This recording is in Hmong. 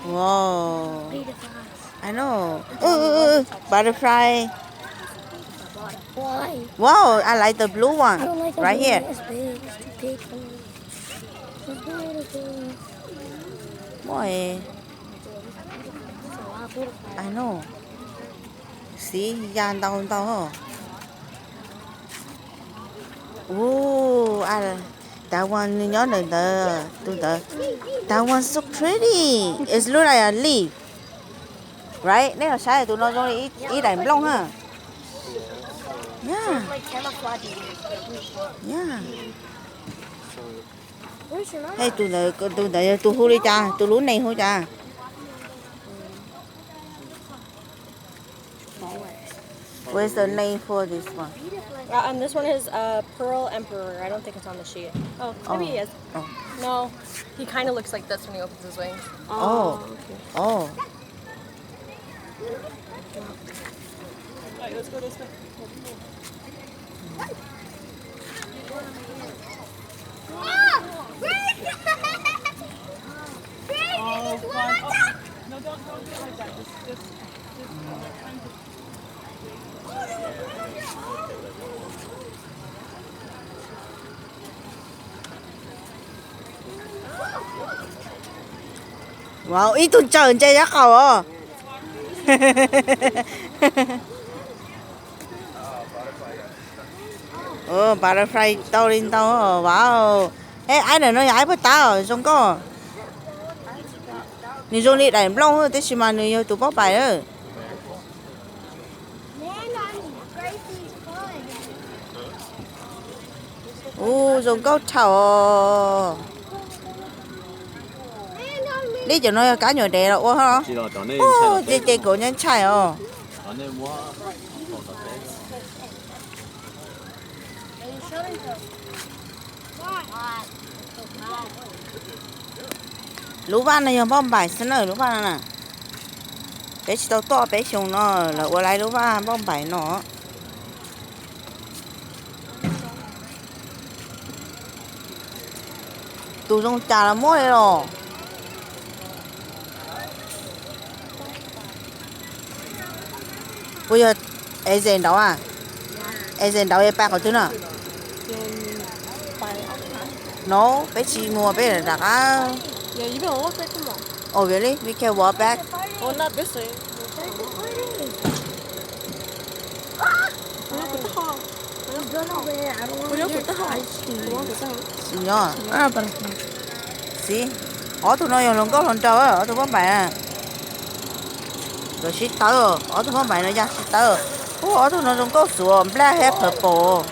Wow. I know. Ooh, ooh, ooh, butterfly. Wow, I like the blue one. Right here. Wow. I know. See, ya ntau ntau. Ooh, that one nws nyob ntawm ntawd, tus ntawd. That one's so pretty. It look like a leaf. Right? Nej los saib tus no zoo li ib daim nplooj na. Yeah. Yeah. Hey, tus ntawd, tus ntawd yog tus hu li cas, tus lub name hu cas? What's the name for this one? Uh, um, this one is uh, Pearl Emperor. I don't think it's on the sheet. Oh, maybe he is. Oh. No, he kind of looks like this when he opens his wings. Oh. Oh. All right, let's go this way. Oh, fun. Oh, no, don't, don't do it like that. Just, just, just. Wow, ib tug tsaws ntse nyob qaum os. Butterfly tau li ntau. Wow. Eb, aib ntawm no yog aib puag ta os, zoo nkauj. Nws zoo li daim nplooj tab sis mas nws yog tus pob pais. Ub, zoo nkauj dhau. Li cov no yog kab nyuam dev los ua hos. Ces ces kuv nyob ntshai os. Lub vaj no yog npauj npaim xwb na, lub vaj no na. Peb tsis tau tuaj peb xyoo no lawv ua lawm lub vaj npauj npaim no. Tus zoo cas los muab li los. Puas yog Eze nraud a? Eze nraud yog pais qhov twg no? No, peb tsis mus, peb rov qab. Obviously, we can walk back. Tsis nyob. Xib, ob tug no yog hluas nkauj hluas nraug, ob tug pob npaim na. Nkawd sib tawb, ob tug pob npaim no ya sib tawb. Ub, ob tug no zoo nkauj xwb, black thiab purple.